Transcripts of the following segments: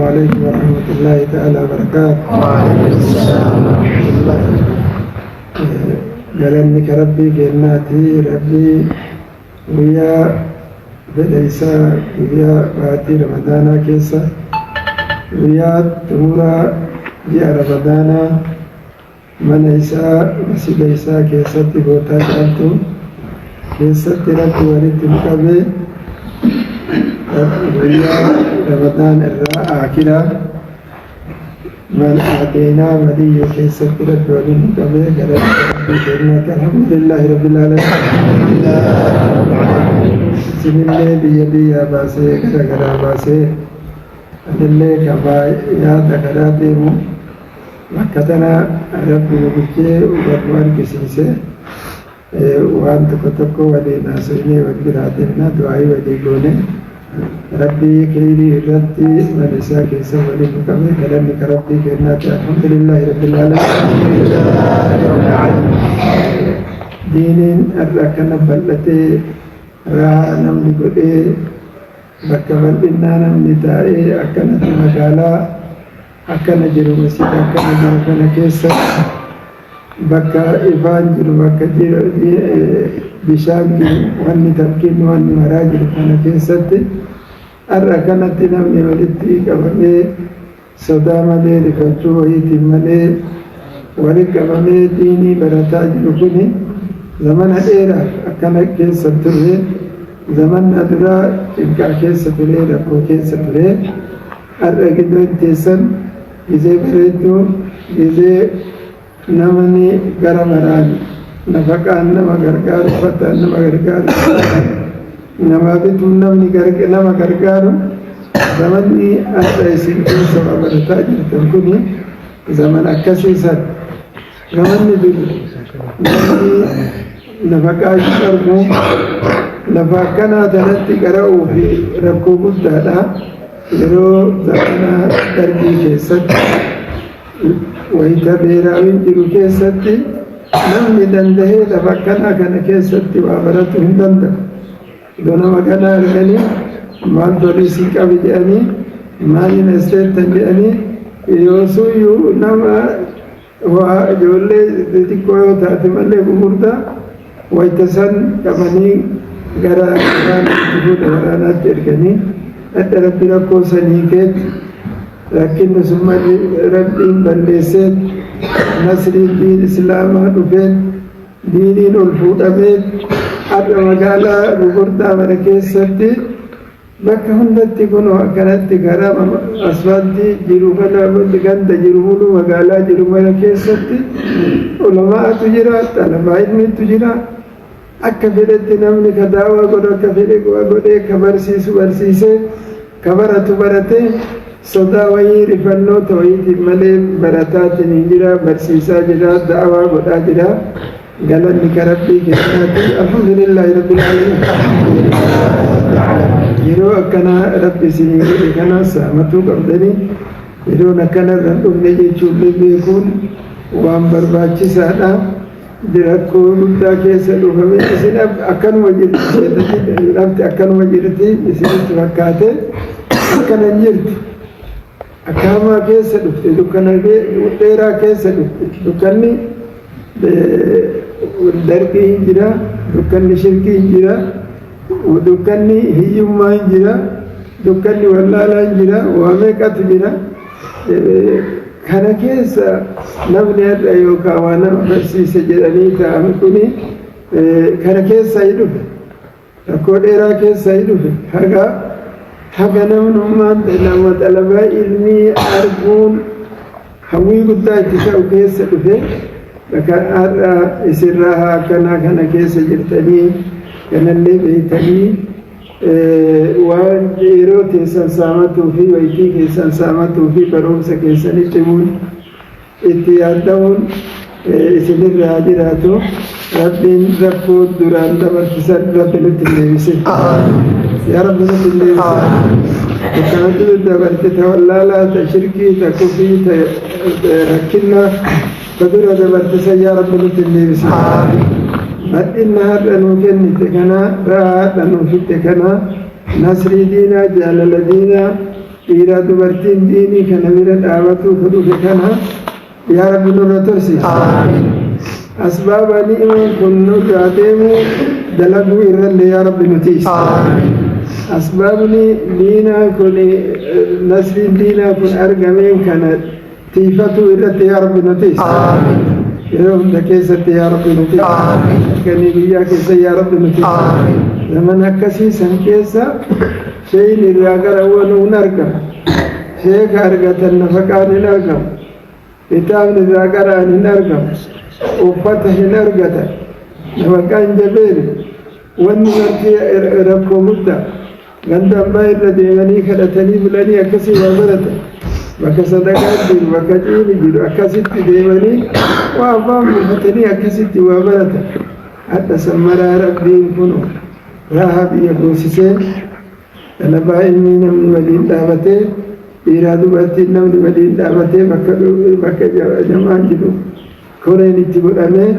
عليكم ورحمة الله تعالى وبركاته. وعليكم السلام ورحمة الله. Galanni ka Rabbii keennaati. Rabbii guyyaa fedha isaa, guyyaa baatii Ramadaanaa keessa, guyyaa xumuraa ji'a Ramadaanaa, mana isaa, masjida isaa keessatti, gootaa caaltu keessatti Rabbi walitti nu qabee, guyyaa Ramadaan irraa aakiraa mana adeenaa madiyyoo keessatti Rabbi waliin nu qabee, galanni ka Rabbii keennaati. Alhamdulillaahi Rabbil Aalamiin. Isinillee biyya biyyaa baasee, gara garaa baasee, anillee kabaa yaada karaa deemu bakka tana Rabbi nu bulchee wal nu argisiise. Waan tokko tokko waliin haasofnee wal biraa deemna, du'aayii walii goone. Rabbii kheyrii irratti mana isaa keessa waliin nu qabe, galanni ka Rabbii keennaati. Alhamdulillaahi Rabbil Aalamiin. Diiniin har'a akkana bal'atee, rahaa namni godhee, bakka bal'innaa namni taa'ee, akkanatti magaalaa akkana jiru, masjida akkana jiru kana keessa, bakka ifaan jiru, bakka bishaan jiru, wanni tamkiinni wanni maraa jiru kana keessatti har'a kanatti namni walitti qabamee, sodaa malee, rifachuu wayiitiin malee walitti qabamee diinii barataa jiru kuni zamana dheeraaf akkana keessa turre. Zamana duraa cinqaa keessa ture, rakkoo keessa ture. Har'a gidduun teessan gizee bareedduu, gizee namni gara maraan nafaqaan nama gargaaru, uffataan nama gargaaru, namaa bituun namni nama gargaaru, zamanni har'a isin keessa waa barataa jirtan kuni zaman akkasiisan. Zamanni dur namni nafaqaa hin argu, lafa akkanaa tanatti qara'uu fi rakkoo guddaadha. Yeroo zamana Dargii keessatti, wayita beeraawiin jiru keessatti, namni danda'ee lafa akkanaa kana keessatti waa baratu hin danda'u. Iddoo nama kana arganii, maal tolii qabi jedhanii, maaliin as teettan jedhanii, yoosuyyuu nama waa ijoollee xixiqqoo yoo taate malee gurguddaa wayita san qabanii gara fuula waraanaatti erganii. Hadha Rabbi rakkoo sanii keetti, rakkinni sun Rabbiin balleessee, nasriin diin Islaamaa dhufee, diiniin ol fuudhamee, har'a magaalaa gurguddaa mana keessatti bakka hundatti kunoo akkanatti karaa asfaaltii jiru kana, ganda jiru mulu, magaalaa jiru mana keessatti ulamaatu jira, xalabaa ilmiitu jira. Akka fedhetti namni ka daawaa godhu akka fedhe godhee, ka barsiisu barsiisee, ka baratu baratee, sodaa wayii, rifannoota wayiitiin malee barataatiin hin jira, barsiisaa jira, daawaa godhaa jira. Galanni ka Rabbii keenyaati. Alhamdulillaahi Rabbil Aalamiin. Yeroo akkanaa Rabbi isinii godhe kana saamatuu qabdanii, yeroon akkana irra hin dhufne jechuullee beekuun waan barbaachisaadha. Rakkoo guddaa keessa dhufame isin akkanuma jirti, lafti akkanuma jirti isinitti fakkaate, akkana hin jirtu. Akka hamaa keessa dhufte, dukkana dheeraa keessa dhufte. Dukkanni Dargii hin jira, dukkanni shirkii hin jira, dukkanni hiyyummaa hin jira, dukkanni wallaalaa hin jira, waa meeqatu jira. Kana keessa namni har'a yookaan waa nama barsiise jedhanii ta'an kuni kana keessa hin dhufe. Rakkoo dheeraa keessa hin dhufe. Haga namnummaan nama xalabaa ilmii arguun hawwii guddaa itti ta'u keessa dhufe. Bakka har'a isinraa haa akkanaa kana keessa jirtanii, kanallee beektanii, waan yeroo keessan saamatuu fi wayitii keessan saamatuu fi barumsa keessanii cimuun itti yaadda'uun isinirra haa jiraatu. Rabbiin rakkoo duraan dabarsisan Rabbi nutti hin deebisin. Yaa Rabbi, nutti hin deebisin. Dukkanatti dabarte, ta wallaalaa, ta shirkii, ta kufrii, ta rakkinnaa ta dura dabartisan, yaa Rabbi, nutti hin deebisin. Bal'inna har'a nuu kennite kana, ra'aa har'a nuu fidde kana, nasrii diinaa, jaalala diinaa. Dhiiraa dubartiin diinii kana bira dhaabatuu ka dhufe kana yaa Rabbi nurra tursiisi. Asbaaba ni'imaan kun nurraa deemu dalaguu irrallee yaa Rabbi nu tiisi. Asbaabni diinaa kun, nasriin diinaa kun argameen kana tiifatuu irratti yaa Rabbi nu tiisi. Yeroo hunda keessatti yaa Rabbi nu tiisi. Halkanii guyyaa keessa yaa Rabbi nu tiisi. Zaman akkasii san keessa sheeyin irraa gara wanuun argama. Sheeka argatan nafaqaan hin argamu. Kitaabni irraa qara'an hin argamu. Uffata hin argatan. Nafaqaan jabeeni. Wanni marti rakkoo guddaa. Ganda ambaa irra deemanii kadhatanii bulanii akkasii waa baratan. Bakka sadaqaan jiru, bakka ciini jiru akkasitti deemanii waa afaan buufatanii akkasitti waa baratan. Hadha sammaraa Rabbiin kunu raahaa biyya goosisee talabaa ilmii namni waliin dhaabatee, dhiiraa dubartiin namni waliin dhaabatee, bakka jamaan jiru koreen itti godhamee,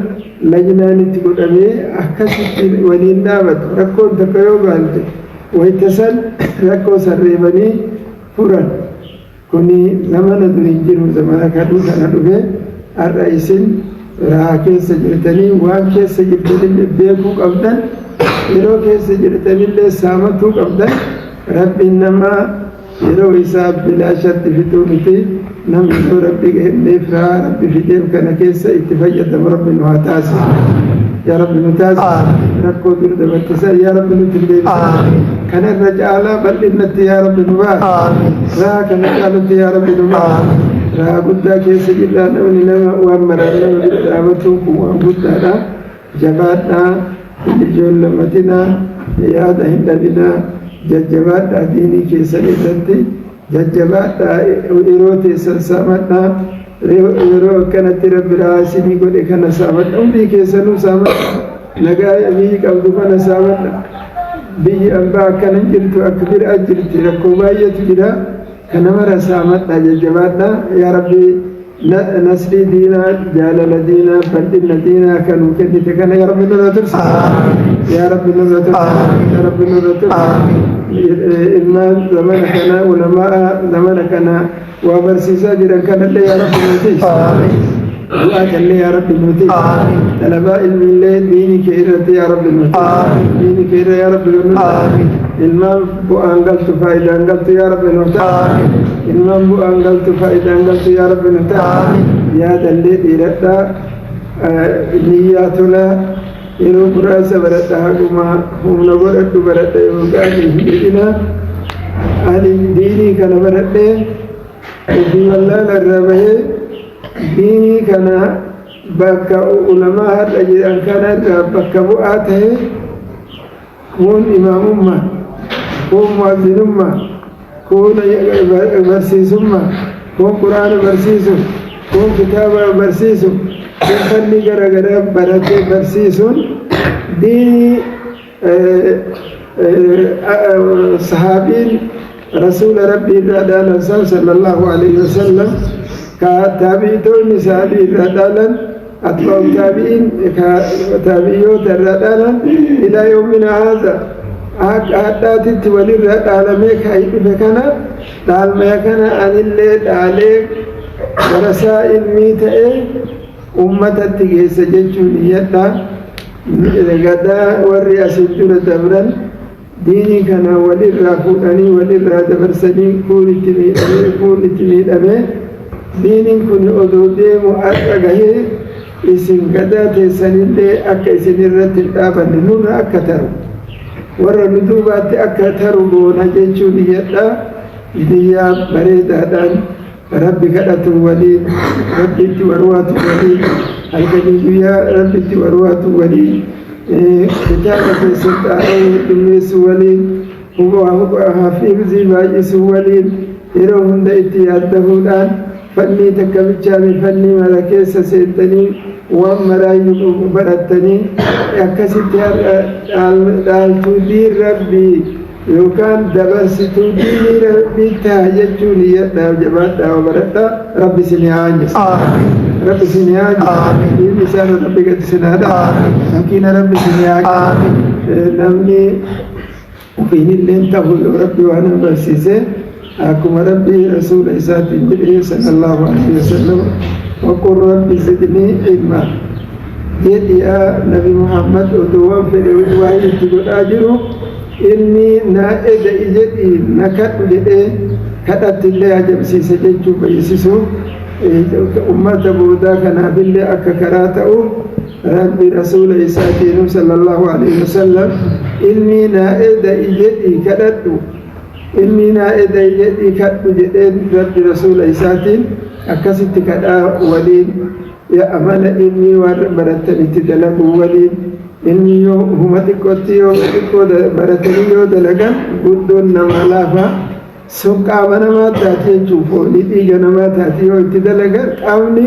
lajnaan itti godhamee akkasitti waliin dhaabatu. Rakkoon takka yoo baalte wayita san rakkoo sarreebanii furan. Kuni zamana duriin jiru, zamana kadhuu kana dhufe. Har'a isin rahaa keessa jirtanii, waan keessa jirtanillee beekuu qabdan, yeroo keessa jirtanillee saamatuu qabdan. Rabbiin namaa yeroo isaa bilaashatti fixuu miti. Namni yoo Rabbi kenneef, rahaa Rabbi fideef kana keessa itti fayyadamu Rabbi nu haa taasisu. Yaa Rabbi nu taasisu. Rakkoo dur dabartisan yaa Rabbi nutti hin deebisin. Kanarra caalaa bal'innatti yaa Rabbi nu baasa. Rahaa kana caalutti yaa Rabbi nu baasa. Rahaa guddaa keessa jirraa. Namni nama waan maraan nama bira dhaabatuun kun waan guddaadha. Jabaadhaa, hin ijoollamatinaa, yaada hin dhabinaa, jajjabaadhaa, diinii keessan irratti jajjabaadhaa, yeroo teessan saamadhaa. Yeroo akkanatti Rabbi rahaa isinii godhe kana saamadha. Umrii keessanuu saamadha. Nagaa biyyi qabdu kana saamadha. Biyyi ambaa akkana hin jirtu, akka bira jirti, rakkoo baay'eetu jira. Kana mara saamadha, jajjabaadha. Yaa Rabbi, nasrii diinaa, jaalala diinaa, bal'ina diinaa kan nuu kennite kana yaa Rabbi nurra tursi. Yaa Rabbi nurra tursi. Yaa Rabbi nurra tursi. Ilmaan zamana kana, ulamaa zamana kana waa barsiisaa jiran kanallee yaa Rabbi nuu tiisi. Du'aa kallee yaa Rabbi nuu tiisi. Talabaa ilmiillee diinii kee irratti yaa Rabbi nuu tiisi. Diinii kee irra yaa Rabbi nuu tiisi. Ilmaan bu'aan galtu, faayidaan galtu yaa Rabbi nuu ta'a. Ilmaan bu'aan galtu, faayidaan galtu yaa Rabbi nuu ta'a. Yaadallee dhiiradhaa, niyyaa tolaa, yeroo muraasa baradha, haguma humna godhadhu baradha yookaan hin jedhinaa. Ani diinii kana baradhee ofii wallaala irraa bahee diinii kana bakka ulamaa har'a jedhan kana irraa bakka bu'aa ta'e, kuun imaamummaa, kuun mu'azzinummaa, kuun barsiisummaa, kuun Quraana barsiisu, kuun kitaaba barsiisu, kuun fanni garaagaraa baratee barsiisuun diinii sahaabiin Rasuula Rabbii irraa dhaalan san sallallahu alaihi wasallam, ka taabi'itoonni sahaabii irraa dhaalan, atba'u taabi'iin ka taabiyyoota irraa dhaalan, ilaa yoomina haadha akka hadhaatitti walirraa dhaalamee ka dhufe kana, dhaalmaya kana anillee dhaalee barasaa ilmii ta'ee ummatatti geessa jechuun niyyadha. Gadaa warri asin dura dabran diinii kana walirraa fuudhanii walirraa dabarsanii, kuun itti miidhamee, kuun itti miidhamee, diiniin kun odoo deemu har'a gahee, isin gadaa teessanillee akka isin irratti hin dhaabanne nurra akka taru, warra nu duubaatti akka taru goona jechuun niyyadha. Niyyaa bareedaadhaan Rabbi kadhatu waliin, Rabbitti warwaatu waliin, halkanii guyyaa Rabbitti warwaatu waliin, kitaaba keessatti haara'uu heddummeessuu waliin, hafiizii baay'isuu waliin, yeroo hunda itti yaaddahuudhaan, fannii takka bichaami fannii mara keessa seentanii waan maraayyuu barattanii akkasitti har'a dhaaltuu diin Rabbii yookaan dabarsituu diinii Rabbii ta'a jechuun niyyadhaa. Jabaadhaa, baradhaa. Rabbi isin haa anjisu. Rabbi isin haa anjisu. Diinni isaan Rabbi gadi isin haa dhabu. Fakkiina Rabbi isin haa. Namni ofiin illee ta'u yoo Rabbi waan nama barsiise Akkuma Rabbi rasuula isaatiin jedhe sallallahu alaihi wasallam, waqul rabbi zidnii ilma jedhi, yaa Nabi Muhammad, oduu waan fedhe waan itti godhaa jiru ilmi naa eda'i jedhi, na kadhu jedhee kadhatti illee ajabsiise jechuu beeksisu. Ummata boodaa kanaafillee akka karaa ta'u Rabbi rasuula isaatiin sallallahu alaihi wasallam ilmi naa eda'i jedhi kadhadhu, ilmi naa eda'i jedhi kadhu jedheen Rabbi rasuula isaatiin. Akkasitti kadhaa waliin amala ilmi waan barattan itti dalaguu waliin, ilmi yoo huma xiqqootti yoo xiqqoo baratanii yoo dalagan guddoon namaa laafa. Sun qaama namaa taati jechuun foonii dhiiga namaa taati. Yoo itti dalagan qaamni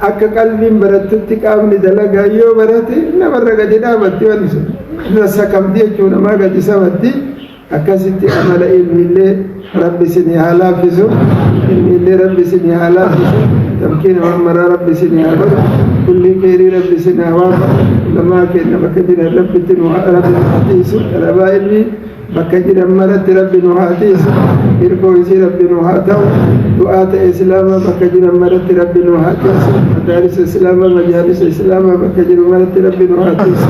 akka qalbiin barattutti qaamni dalagaa yoo barate namarra gadi dhaabatti, wanni sun irra sakamti jechuu, namaa gadi sabatti. Akkasitti amala ilmiillee Rabbi isinii haa laaffisu, ilmiillee Rabbi isinii haa laaffisu, tamkiina waan maraa Rabbi isinii haa godhu, kullii keerii Rabbi isinii haa waafa. Ulamaa keenya bakka jiran Rabbitti nu Rabbi nu haa tiisu. Talabaa ilmii bakka jiran maratti Rabbi nu haa tiisu, hirkoo isii Rabbi nu haa ta'u. Du'aata Islaamaa bakka jiran maratti Rabbi nu haa tiisu. Madaalisa Islaamaa, majaalisa Islaamaa bakka jiru maratti Rabbi nu haa tiisu.